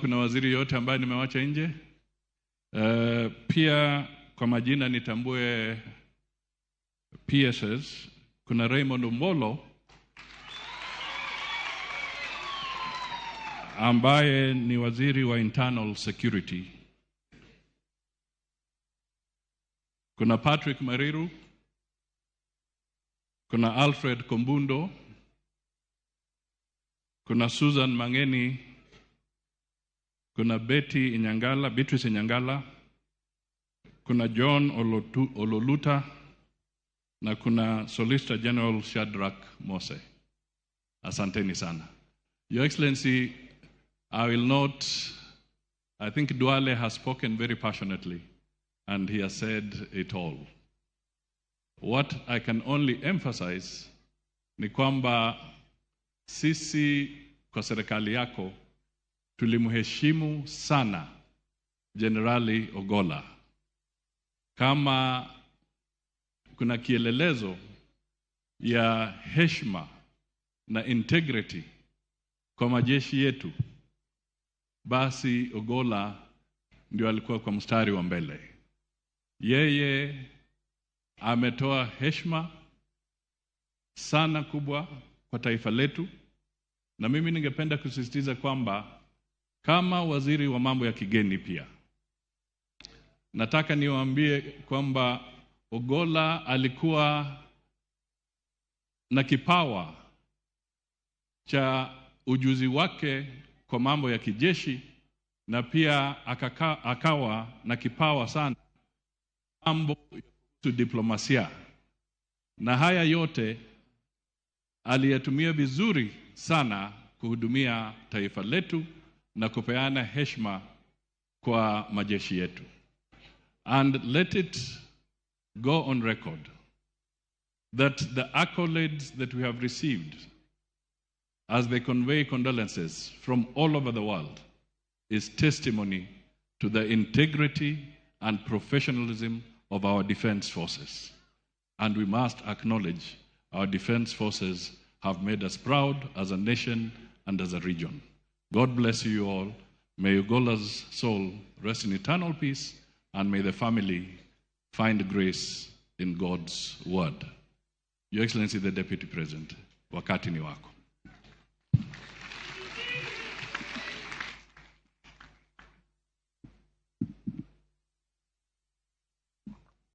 kuna waziri yote ambaye nimewacha nje. Pia kwa majina nitambue PSS, kuna Raymond Omolo ambaye ni waziri wa Internal Security. Kuna Patrick Mariru, kuna Alfred Kombundo, kuna Susan Mangeni, kuna Betty Inyangala, Beatrice Inyangala, kuna John Ololuta na kuna Solicitor General Shadrack Mose. Asanteni sana. Your Excellency, I will not, I think Duale has spoken very passionately and he has said it all. What I can only emphasize ni kwamba sisi kwa serikali yako tulimheshimu sana Jenerali Ogolla. Kama kuna kielelezo ya heshima na integrity kwa majeshi yetu, basi Ogolla ndio alikuwa kwa mstari wa mbele. Yeye ametoa heshima sana kubwa kwa taifa letu, na mimi ningependa kusisitiza kwamba kama waziri wa mambo ya kigeni pia nataka niwaambie kwamba Ogolla alikuwa na kipawa cha ujuzi wake kwa mambo ya kijeshi, na pia akawa na kipawa sana mambo ya diplomasia, na haya yote aliyatumia vizuri sana kuhudumia taifa letu na kupeana heshima kwa majeshi yetu. And let it go on record that the accolades that we have received as they convey condolences from all over the world is testimony to the integrity and professionalism of our defense forces. And we must acknowledge our defense forces have made us proud as a nation and as a region. God bless you all. May Ogolla's soul rest in eternal peace, and may the family find grace in God's word. Your Excellency, the Deputy President, wakati ni wako.